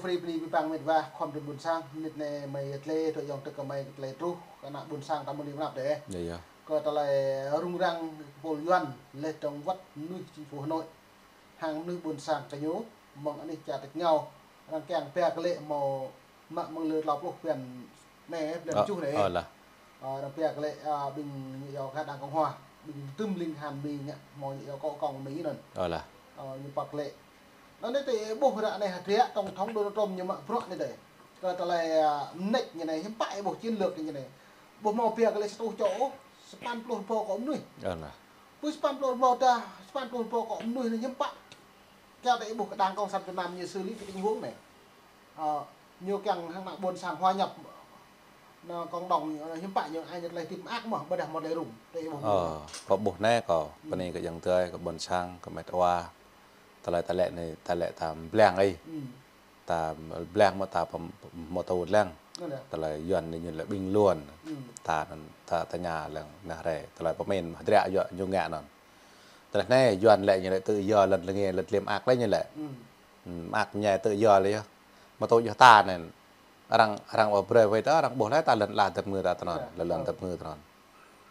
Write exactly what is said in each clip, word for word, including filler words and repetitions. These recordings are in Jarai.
Phrâo bơni abih bang met wa khua pơđar ƀôn sang, mơnit anai mơi tlĕ tui yŏng tơk kơ mơi tlĕ truh, kơ ană ƀôn sang ta mơ̆ng lim năp dêh. Yơh, yơh. Kơ tơlơi rŭng răng kơ pôl Yuan, lĕ tơdang wơ̆t mơnuih chính phủ Hà Nội. Hăng mơnuih ƀôn sang kơ ñu, mơ̆ng anih čar tač rơngiao, arăng kiăng pia kơ lĕ hmâo mă mơ̆ng lơ klâo pluh phiăn anai, phiăn tơjuh anai. Ơ, ơ lah. Ơ, arăng pia kơ lĕ, ơ, ƀing ñu iâu kơ Đảng Cộng Hòa, ƀing tơm ling han Mi ngă, hmâo ñu iâu kơ kông Mi anŭn. Ơ lah. Ơ, ñu păk lĕ. Anŭn anai tơ ih ƀuh ră anai hơdră tổng thống Donald Trump ñu mă bruă anai tơ. Kơ tơlơi, ơ, mơneč ñu anai, hiư̆m pă ih ƀuh chiến lược ñu anai. Ƀuh hmâo pia kơ lĕ sa rơtuh čô ôh, sapăn pluh rơbâo kơ mơnuih. Ơ lah. Pơ sapăn pluh rơbâo ta, sapăn pluh rơbâo kơ mơnuih anai hiư̆m pă. Kiăng tơ ih ƀuh kơ Đảng Cộng sản Việt Nam ñu xử lý kơ tình huống anai. Ơ, ñu kiăng hăng ană ƀôn sang hòa nhập, ană cộng đồng, ơ, hiư̆m pă ñu ai ñu tơlơi hơdip mơak mơ̆, ƀôdah hmâo tơlơi rŭng, tơ ih ƀuh. Ơ, kâo ƀuh anai kâo, hmm, bơni kơ ayŏng adơi, kơ ƀôn sang, kơ met wa, tơlơi, tơlơi anai, tơlơi ta blang ih. Hmm. Ta blang mơ̆ ta pơm-, hmâo tơlơi lăng. Anŭn yơh. Tơlơi Yuan anai ñu lĕ ƀing luôn. Hmm. Ta anŭn, ta tơña lăng anai rai, tơlơi pơmĭn hơdră yua ñu ngă anŭn. Tơlơi anai Yuan lĕ ñu lĕ tự do lŏn lơnge lŏn lim ak lĕ ñu lĕ. Hmm. Hmm, mơak ñai tự do lĕ yơh. Mơ̆ tui yơh ta anŭn. Arăng, arăng ƀu brơi wơ̆t tơ, arăng ƀuh lĕ ta lŏn ala tơpơngư ta tơ anŭn, yơh, lŏn, ơ, tơpơngư ta tơ anŭn.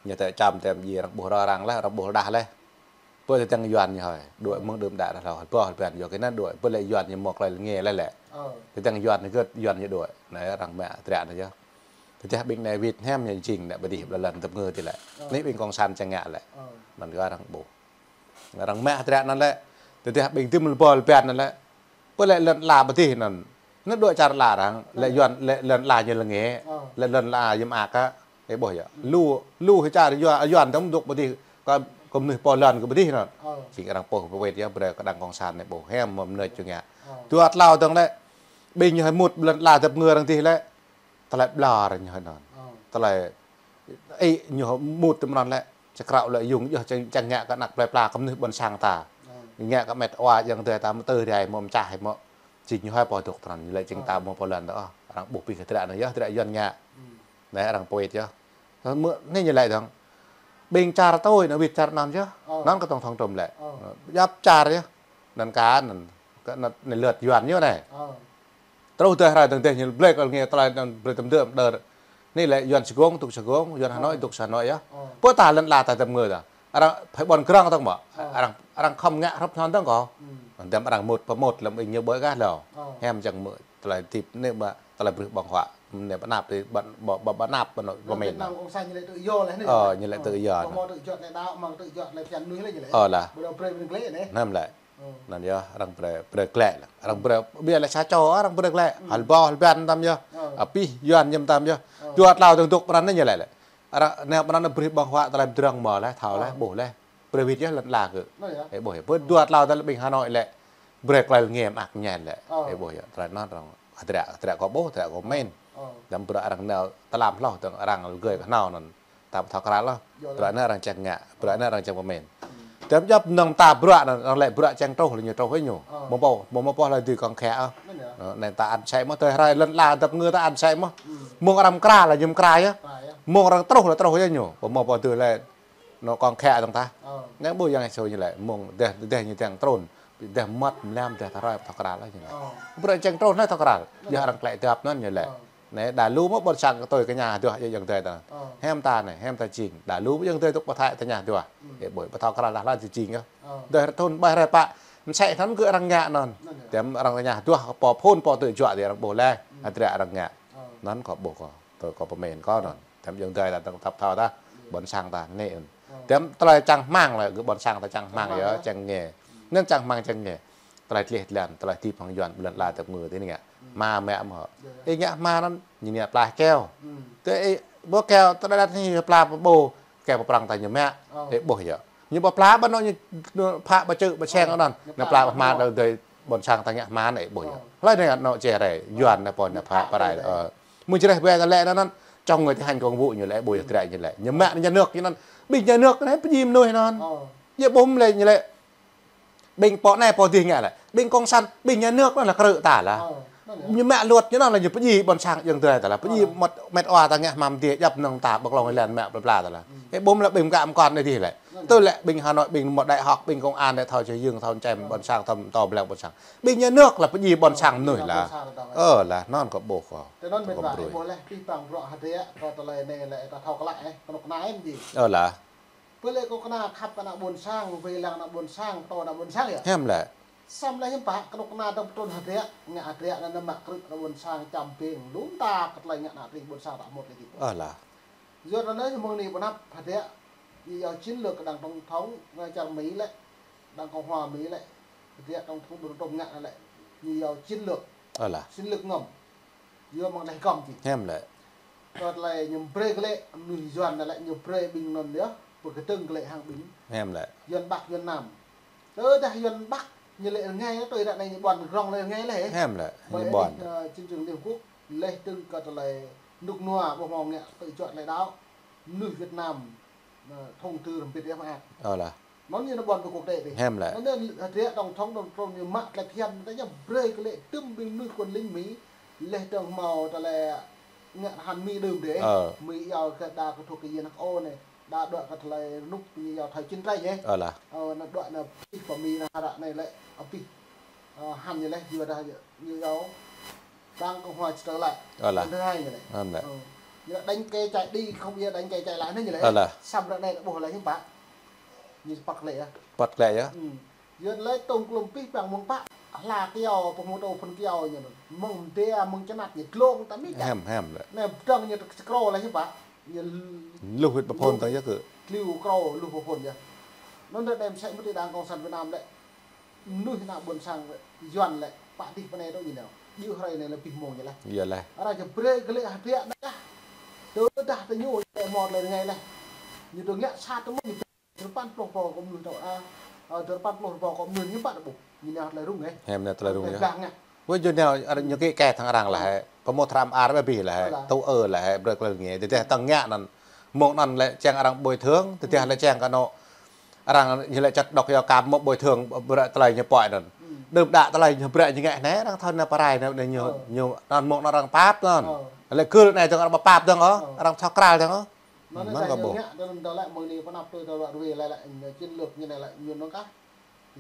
Ñu tơ čăm tơm ji arăng ƀuh rŏ arăng lĕ, arăng ƀuh rơđah lĕ. Pơ tơdang Yuan ñu hơi, đuaĭ mơ̆ng đưm đă ră hlâo, hơbâo hơbăn yua kơ anŭn đuaĭ, pơ lĕ Yuan ñu hmâo tơlơi lơnge lĕ lĕ. Ơ. Tơdang Yuan ñu gơ̆t, Yuan ñu đuaĭ. Anai arăng mă hơdră anai yơh. Tơdah ƀing anai wĭt hiam ñu jing anai ƀơi dih ƀơi lŏn tơpơngư dih lĕ. Ơ. Anai ƀing cộng sản čang ngă lĕ. Ơ. Anŭn kơ arăng ƀuh. Arăng mă hơdră anŭn lĕ, tơdah ƀing tơm hơbâo hơbăn anŭn lĕ, pơ lĕ lŏn ala ƀơi dih anŭn. Anŭn đuaĭ čar ala arăng, lĕ, ơ, Yuan, lĕ lŏn ala ñu lơnge, ơ, lĕ lŏn ala ñu mơak kơ, ih ƀuh yơh. Hmm. Lu, lu hơčar Yuan, Yuan tơm dŏ ƀơi dih, kơ, kơ mơnuih pô lŏn kơ ƀơi dih anŭn. Ơ. Jing arăng pơh pơwet yơh, brơi kơ Đảng Cộng sản anai ƀuh, hiam mơ̆ mơneč ñu ngă. Ơ. Dua tlâo tơdang lĕ, ƀing ñu hơi mŭt lŏn ala tơpơngư arăng dih lĕ, tơlơi ƀlŏr ñu hơi anŭn. Ơ. Tơlơi, ih, ñu mŭt tơm anŭn lĕ, čơkrao lĕ yŭng yơh čang, čang ngă kơ anăp plơi pla kơ mơnuih ƀôn sang ta. Ơ. Ngă kơ met wa ayŏng adơi ta mơ̆ tơ rai mơ̆ mơčah mơ̆. Jing ñu hơi pô dŏ tơ anŭn, lĕ jing ta, ơ, hmâo pô lŏn tơ, ơ, arăng ƀuh pih hơdră anai yơh, hơdră Yuan ngă. Hmm. Anai arăng pơwet yơh. Mơ̆ anai ñu lĕ dơ̆ng. Ƀing čar tui anŭn wĭt čar anŭn yơh. Ơ. Anŭn kơ tổng thống Trump lĕ. Ơ. Djŏp čar yơh. Anŭn kơ anŭn, kơ anŭn, anai lŏn Yuan ñu anai. Ơ. Truh dêh hrơi dơ̆ng dêh ñu blek ôh nge tơlơi anŭn brơi tơm dơ̆m đơr. Anai lĕ Yuan Sài Gòn dŏ Sài Gòn, Yuan Hà Nội, ơ, dŏ Hà Nội yơh. Ơ. Pơ ta lŏn ala ta tơpơngư ta. Arăng phải ƀôn krong tơ̆ng mơ̆. Ơ. Arăng, arăng khŏm ngă hrŏp hnŏn tơ̆ng kơ. Hmm. Anŭn tơm arăng mŭt pơmŭt lăm ih ñu ƀơi gah hlâo. Ơ. Hiam čang mơ̆ tơlơi hơdip anai mơ̆ tơlơi brơi ƀơ̆ng huă. Anai pơnap tơ ƀan-, ƀơ-, ƀơ-, pơnap ƀơ-, ƀơ-, pơmĭn. Ơ, ñu lĕ tự do lĕ anai. Ơ, ñu lĕ tự do. Ơ. Ƀu hmâo tự do tơlơi đaŏ, hmâo tự do tơlơi phiăn mơnuih lĕ ñu lĕ. Ơ lah. Ƀu đaŏ brơi ƀing glĕ anai. Anŭn lĕ. Ơ. Anŭn yơh, arăng brơi, brơi glĕ lĕ. Arăng brơi, ƀiă lĕ sa čô, arăng brơi glĕ. Hmm. Hơbâo hơbăn tơm yơh. Ơ. Abih Yuan ñu tơm yơh. Ơ. Dua tlâo tơdang dŏ pran anai ñu lĕ lĕ. Arăng, anai pran anai brơi ƀơ̆ng huă tơlơi pơdrŏng mơ̆ lĕ, thâo lĕ, ơ, ƀuh lĕ. Brơi wĭt yơh lŏn ala gơ̆. Anŭn yơh. Ih ƀuh yơh. Pơ dua tlâo tơlơi ƀing Hà Nội lĕ. Brơi tơlơi lơnge mơak ñen lĕ. Ơ. Ih ƀuh yơh. Tơlơi anŭn arăng hơdră, hơdră kâo ƀuh, hơdră kâo mĭn. Ơ. Lăm bruă arăng nao tơlam hloh tơ̆ng arăng lơgơi kơ hnâo anŭn. Ta ƀu thâo krăn ôh. Yơh. Bruă anai arăng čang ngă, bruă anai arăng čang pơmĭn. Hmm. Tơm djŏp mơnơ̆ng ta bruă anŭn, arăng lĕ bruă čang truh lĕ ñu truh hĭ ñu. Ơ. Ƀu hmâo, ƀu hmâo pô hlơi dưi kông khĕ ôh. Anŭn yơh. Ơ, anai ta ăn sĕ mơ̆, tơl hrơi lŏn ala tơpơngư ta ăn sĕ mơ̆. Hmm. Mơ̆ng arăng mơkra lĕ ñu mơkra yơh. Mơ̆ng arăng truh lĕ truh yơh ñu. Ƀu hmâo pô dưi lĕ nao kông khĕ tơ̆ng ta. Ơ. Anai ƀu yang sui ñu lĕ, mơ̆ng dêh, dêh ñu tơ̆ng trŭn. Dêh mơmŏt mlam dêh tơhrơi ƀu thâo krăn lĕ ñu lĕ. Ơ. Bruă čang truh anai thâo krăn. Anŭn yơh. Yơh arăng klĕ djŏp anŭn ñu lĕ. Ơ. Anai đa lu mơ̆ ƀôn sang kơ tui kơ ñu hơduah yơh ayŏng adơi ta. Ơ. Hiam ta anai, hiam ta jing. Đa lu mơ̆ ayŏng adơi dŏ pơ Thái ta ñu hơduah. Hmm. Ih ƀuh, ƀu thâo krăn lah lah jing yơh. Ơ. Dêh rơthŭn ƀai hrơi pă, mơsĕ anŭn gơ̆ arăng ngă anŭn. Anŭn yơh. Tơm arăng ta ñu hơduah kơ pô phŭn pô tơjuă dih arăng ƀuh lĕ. Hmm. Hơdră arăng ngă. Ơ. Anŭn kâo ƀuh kâo, tơ kâo pơmĭn kâo anŭn. Tơm ayŏng adơi ta tơ̆ng tap thâo ta. Ơ. Ƀôn sang ta anai. Tơm tơlơi čang hmang lĕ, gơ̆ ƀôn sang ta čang hmang yơh, čang ngă. Anŭn čang hmang čang ngă. Tơlơi tleh tlan, tơlơi hơdip hăng Yuan ƀơi lŏn ala tơpơngư tơ anai ngă. Hmm. Hmang mă mơ̆. Yơh, yơh. Ih ngă hmang anŭn, ñu ngă plah keo. Hmm. Tơ ih, ƀu keo, tơlơi đăt anai plah pơƀô, keo pơprăng ta ñu mă. Ơ. Ih ƀuh yơh. Ñu ƀu plah ƀơi anŏ ñu, ñu phă ƀơi čư̆ ƀơi seng anŭn. Ơ. Ñu plah ƀơi hmang đơ̆ng adơi ƀôn sang ta ngă hmang ih ƀuh yơh. Ơ. Hlơi anai anŏ čê rai, Yuan anai pô anai phă pơrai. Ơ. Mơ̆ng čreh ƀe ta lĕ anŭn, chống người thi hành công vụ ñu lĕ, ƀuh yơh hơdră ñu lĕ. Ñu mă ñu nhà nước ñu anŭn, ƀing nhà nước anai pơjing mơnuih anŭn. Ơ. Yơh ƀu mơ̆ lĕ ñu lĕ. Ƀing pô anai pô dih ngă lĕ. Ƀing cộng sản, ƀing nhà nước anŭn lĕ krư̆ ta lah. Ơ, anŭn yơh. Ñu mă luật ñu anŭn lĕ ñu pơjing ƀôn sang ayŏng adơi ta lah. Pơjing, ơ, mơ̆t, mơ̆t wa ta ngă hmang dih djŏp mơnơ̆ng ta ƀơi glông lăn mă plơi pla ta lah. Hmm. Ih ƀu mơ̆ lĕ ƀing gah mơkŏn anai dih lĕ. Tơ lĕ ƀing Hà Nội, ƀing mơ̆ đại học, ƀing công an lĕ thâo čơyưng, thâo čem ƀôn sang, thâo, thâo ƀlĕ ƀôn sang. Ƀing nhà nước lĕ pơdjai ƀôn sang mơnuih lah. Ơ lah, anŭn kâo ƀuh kâo. Tơ anŭn mĕt wa, ih ƀuh laih, pih pang bruă hơdră, kơ tơlơi anai lĕ ta thâo klă, ơ, kơnuk kơna ih mơ̆n. Ơ lah. Pơ lĕ kâo kơna khăp kơ ană ƀôn sang, wai lăng ană ƀôn sang, pơtô ană ƀôn sang yơh. Hiam lĕ. Samơ̆ lĕ hiư̆m pă, kơnuk kơna dŏ pơtrŭn hơdră, ngă hơdră anŭn mă krư̆ ană ƀôn sang čăm ƀing, lŏm ta kơ tơlơi ngă ană tring ƀôn sang ta mŭt lĕ dih. Ơ lah. Yua anŭn mơ̆ng anai pơanăp hơdră, ñu yua chiến lược kơ đảng tổng thống, ngă čar Mi lĕ, đảng cộng hòa Mi lĕ, hơdră tổng thống Donald Trump ngă lĕ, ñu yua chiến lược. Ơ lah. Chiến lược ngŏm. Yua mơ̆ng leh gŏm či. Hiam lĕ. Kơ tơlơi ñu brơi glaĭ, mơnuih Yuan lĕ ñu brơi ƀing anŭn yơh, pơkơdơ̆ng glaĭ hăng ƀing. Hiam lĕ. Yuan Bắc, Yuan Nam. Tơdah Yuan Bắc, ñu lĕ rơngai, tui ră anai ñu ƀuăn rŏng lĕ rơngai lĕ. Hiam lĕ. Ƀơi ñu ƀuăn. Anai, ơ, chiến trường Liên Hợp Quốc, leh dơ̆ng kơ tơlơi rơnŭk rơnua ƀu hmâo ngă tơlơi juăt lĕ đaŏ. Mơnuih Việt Nam, ơ, thông tư rơmbit yơh mơak. Ơ lah. Anŭn ñu nao ƀuăn pơ quốc tế dih. Hiam lĕ. Anŭn ñu hơdră tổng thống Donald Trump ñu mă tơlơi phiăn, ta yơh brơi glaĭ tơm ƀing mơnuih quân lính Mi. Leh dơ̆ng hmâo tơlơi ngă hăn Mi đưm dih. Ơ. Mi yua kơ đa kơ thuộc kơ Liên Hợp Quốc anai. Đa đuaĭ kơ tơlơi rơnŭk ñu yua thời chiến tranh yơh. Ơ lah. Ơ, anŭn đuaĭ anŭn pih pơ Mi anŭn ră anai lĕ, ơ, pih, ơ, hăn ñu lĕ, yua dah ñu yua Đảng Cộng hòa trở lại. Ơ lah. Lần thứ hai ñu lĕ. Ơ lah. Ơ. Ñu lĕ đánh kẻ chạy đi, không bao giờ đánh kẻ chạy lại anŭn ñu lĕ. Ơ lah. Samơ̆ ră anai ƀuh lĕ hiư̆m pă. Ñu păt glaĭ yơh. Păt glaĭ yơh. Ư. Yua lĕ tŏng klŏm pih pang mơ̆ng pă, hla kyâo, pơhmutu phŭn kyâo ñu anŭn. Mơ̆ng mơdia, mơ̆ng čơnăt ñu glông ta mĭ čă. Hiam, hiam lĕ. Anai pơdơ̆ng ñu tơk skrô lĕ hiư̆m pă. Ñu l-, luh wĭt pơphŭn tơ̆ng yơh kơ. Kliu krô luh pơphŭn yơh. Anŭn ră anai mơsĕ mơ̆ đảng cộng sản Việt Nam lĕ. Mơnuih ană ƀôn sang Yuan lĕ, pă dih pơ anai tŏ ñu nao. Djơ̆ hrơi anai lĕ pih mông ñu leh. Yơh leh. Arăng či brơi glaĭ hơdră anai yơh. Tơdah tơ ñu lĕ mơ̆ tơlơi rơngai leh. Ñu tơ ngă sat tơ mơ̆ ñu dua păn pluh rơbâo kơ mơnuih tŏ, a, a, dua păn pluh rơbâo kơ mơnuih ñu pă tơ ƀuh. Ñu nao tơlơi rung yơh. Hiam nao tơlơi rung yơh. Blah ngă. Wơ̆t ñu nao, arăng ñu kĕ kĕ thăng arăng lĕ hĕ. Pơmŭt hrăm ar ƀơi abih lĕ hĕ. Ơ lah. Tŭ ơ lĕ hĕ, brơi tơlơi rơngai. Tơdah tơ̆ng ngă anŭn. Mơ̆ng anŭn lĕ čang arăng bồi thường, tơdah lĕ čang kơ anŏ. Arăng ñu lĕ čăt đŏk yua kơ mơ̆ bồi thường, brơi tơlơi ñu pơai anŭn. Đơ̆m đă tơlơi ñu brơi ñu ngă anai, arăng thâo nao pơrai anai, anai ñu, ñu, anŭn mơ̆ng anŭn arăng pap anŭn. Lĕ gưl anai dơ̆ng arăng pap dơ̆ng ôh, arăng thâo kral dơ̆ng ôh. Anŭn ñu ngă ƀuh. Anŭn tơlơi mơ̆ng anai pơanăp tui tơlơi rui lĕ lĕ, chiến lược ñu anai lĕ, ñu anŭn kah.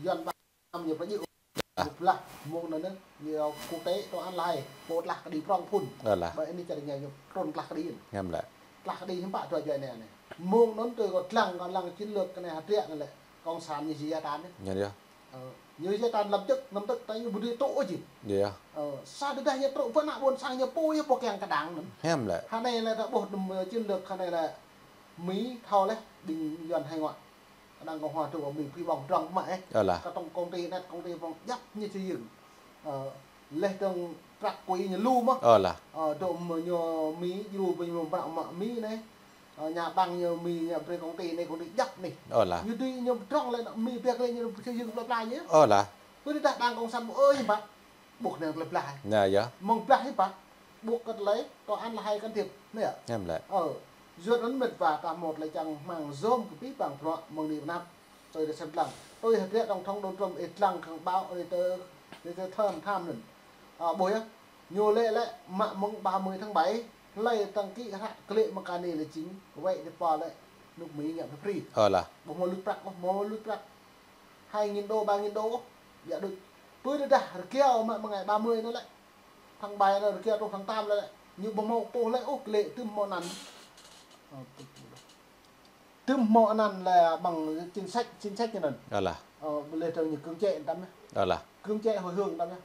Yuan Bắc Nam ñu pơjing. Ñu blah mơ̆ng anŭn, ñu quốc tế tòa án La Hay, pô tlah kơđi prŏng phŭn. Ơ lah. Ƀơi anai čar ñu, ñu trŭn tlah kơđi. Hiam lĕ. Tlah kơđi hiư̆m pă tui juai anai anai. Mơ̆ng anŭn tui kâo lăng, kâo lăng chiến lược kơ anai hơdră anai lĕ. Cộng sản ñu giải tán anai. Ñu yơh. Ơ, ñu giải tán lập tức, lập tức, ta ñu ƀu dưi tŭ ôh či. Yơh. Ơ, sa tơdah ñu truh pơ ană ƀôn sang ñu pô, ñu pô kiăng kơ đảng anŭn. Hiam lĕ. Hơnai lĕ ta ƀuh đơ̆m, ơ, chiến lược hơnai lĕ Mi thâo leh, ƀing Yuan hải ngoại. Đảng Cộng hòa truh Mi pơbong drŏng mă ĕh. Ơ lah. Kơ tŏng công ty net, công ty pơbong djăp ñu čơyưng. Ơ, leh dơ̆ng prăk quỹ ñu lu mơ̆n. Ơ lah. Ơ, dŏ mơ̆ ñu Mi, djru ƀing ñu mă, mă Mi anai. Ơ, nhà băng ñu Mi, ñu brơi công ty anai, công ty djăp anai. Ơ lah. Ñu dưi ñu drŏng lĕ Mi biă lĕ ñu čơyưng pla pla ñu. Ơ lah. Pơ anai dah đảng cộng sản ƀu ơi hiư̆m pă. Ƀuh anai tơlơi blah. Anai yơh. Mơ̆ng blah hiư̆m pă. Ƀuh kơ tơlơi tòa án La Hay can thiệp. Anai yơh. Hiam lĕ. Ơ. Yua anŭn mĕt wa ta mŭt lĕ čang hmang yôm kơ pih pang bruă mơ̆ng anai pơanăp. Tui tơ sem lăng. Tui hơdră tổng thống Donald Trump ih lăng kơ báo ih tơ, ih tơ thơm tham anŭn. Ơ, ƀuh yơh. Ñu lĕ lĕ mă mơ̆ng ba mươi tháng bảy, hlơi tăng ký hră glaĭ mơ̆ng kơ anai lĕ jing, wơ̆t tơpă lĕ, rơnŭk Mi ngă free. Ơ lah. Ƀu hmâo lui prăk, ƀu hmâo lui prăk. Hai nghìn đô, ba nghìn đô, biă đôč. Pơ tơdah rơgao mă mơ̆ng ngày ba mươi anŭn lĕ. Tháng bảy anŭn rơgao truh tháng tám anŭn lĕ. Ñu ƀu hmâo pô lĕ ôh glaĭ tơm hmâo anăn. Ơ, tơm hmâo anăn lĕ bằng chính sách, chính sách ñu anŭn. Ơ lah. Ơ, ƀu lĕ tơ̆ng ñu cưỡng chế tăm yơh. Ơ lah. Cưỡng chế hồi hương tăm yơh.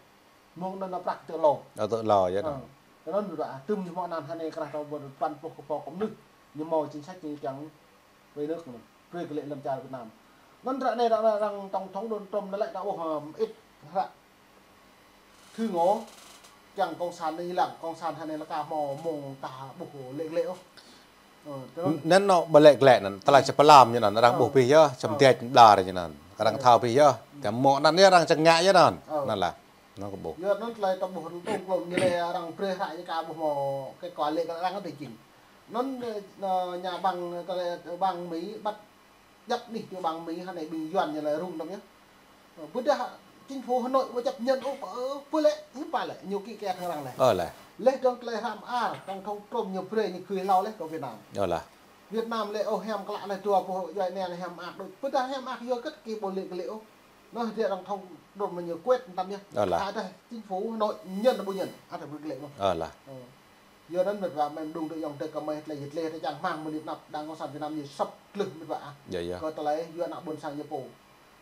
Mơ̆ng anŭn nao prăk tơ lô. Ơ, tơ lô yơh. Ơ. Tơ anŭn ƀu dua, tơm ñu hmâo anăn hơnai krah tơ ƀơi păn pluh kơ pô kơ mơnuih. Ñu hmâo chính sách ñu kiăng về nước anŭn. Brơi glaĭ lăm čar Việt Nam. Anŭn ră anai ră, ră, ră tổng thống Donald Trump anŭn lĕ ta ƀuh, ơ, mơit hră thư ngỏ kiăng cộng sản anai lăng, cộng sản hơnai lĕ kơ hmâo mơ̆ng ta ƀuh lĕ glaĭ ôh. Ơ, tơ anŭn. Anŭn nao ƀu lĕ glaĭ anŭn, tơlơi či pơlăm ñu anŭn, arăng ƀuh pih yơh, čăm tiăč ƀlŏr ñu anŭn. Arăng thâo pih yơh, tơm mơ̆ng anŭn yơh arăng čang ngă yơh anŭn. Anŭn lah. Anŭn kơ ƀuh. Yua anŭn tơlơi ta ƀuh tŏng klŏm ñu lĕ arăng brơi hră ñu kơ ƀu hmâo kơ kơ lĕ kơ arăng tơ jing. Anŭn, ơ, nhà băng, tơlơi băng Mi bắt djăp anih tơ băng Mi hơnai ƀing Yuan ñu lĕ rung tăm yơh. Ơ, ƀôdah chính phủ Hà Nội ƀu chấp nhận ôh, ơ, pơ lĕ, hiư̆m pă lĕ, ñu ký kết hăng arăng lĕ. Ơ lah. Leh dơ̆ng tơlơi hrăm ar, tổng thống Trump ñu brơi ñu gửi hlâo leh kơ Việt Nam. Ơ lah. Việt Nam lĕ ôh hiam klă lĕ dua pô djuai ania lĕ hiam mơak đôč. Ƀôdah hiam mơak yua kơ kơ ƀu lĕ kơ lĕ ôh. Anŭn dah arăng thông đôn mơ̆ng ñu Kuwait tam yơh. Ơ lah. Ơ, dah chính phủ Hà Nội nhận là ƀu nhận. Ơ, dah ƀu lĕ ôh. Ơ lah. Ơ. Yua anŭn mĕt wa mơ̆n đung tơ yŏng tơ kơmơi tơlơi yit lĕ tơčang hmang mơ̆ng anăp đang cộng sản Việt Nam ñu săp klưh mĕt wa ah. Yơh, yơh. Kơ tơlơi yua ană ƀôn sang ñu pô.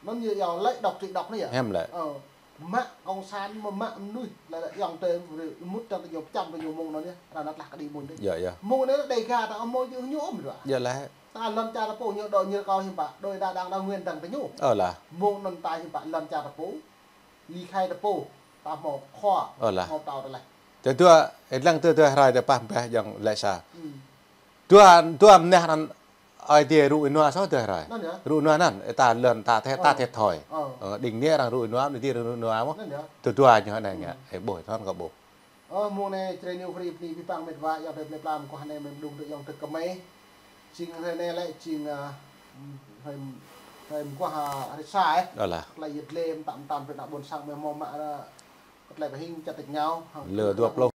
Anŭn ñu yua lĕ độc trị độc anai yơh. Hiam lĕ. Ơ. Mă cộng sản mă mă mơnuih lĕ yŏng tơ mŭt tơ ñu pơčăm tơ ñu mơ̆ng anŭn yơh. Arăng năt lah kơ đĭ mơ̆n dih. Yơh, yơh. Mơ̆ng anai lĕ Đêga ta mơ̆ yơh ñu ôm mĕt wa. Yơh lah. Ta lŏn čar ta pô ñu dŏ ñu kâo hiư̆m pă, đôi đa đang đang nguyên đang tơ ñu. Ơ lah. Mơ̆ng anŭn ta hiư̆m pă lŏn čar ta pô. Ly khai ta pô, ta hmâo khua, ơ lah, hmâo tao tơlơi. Tơ dua, ơ, lăng tơ dua hrơi tơ pah pah jăng lĕ sa. Ư. Dua, dua mơnah anŭn ai tiê rŭ ih nua soh dua hrơi. Anŭn yơh. Rŭ ih nua anŭn, ơ, ta lŏn ta thiệt, ta, ơ, thiệt thòi. Ơ. Ơ, đing anai arăng rŭ ih nua, anai tiê rŭ ih nua mơ̆n. Anŭn yơh. Tơ dua ñu anai ngă, ơ, ƀuh thon kơ ƀuh. Ơ, mơ̆ng anai Jrai New Free bơni abih bang mĕt wa, yŏng tơ plei pla mơguah anai mơ̆n đung tơ yŏng tơ kơmơi. Jing hrơi anai lĕ jing, ơ, hrơi, hrơi mơguah, ơ, hrơi sa, ơ. Ơ lah. Tơlơi yit lĕ mơtam mơtam brơi ană ƀôn sang mơ̆ hmâo mă, ơ, kơ tơlơi pơhing čăt tơñao. Lơ dua pluh.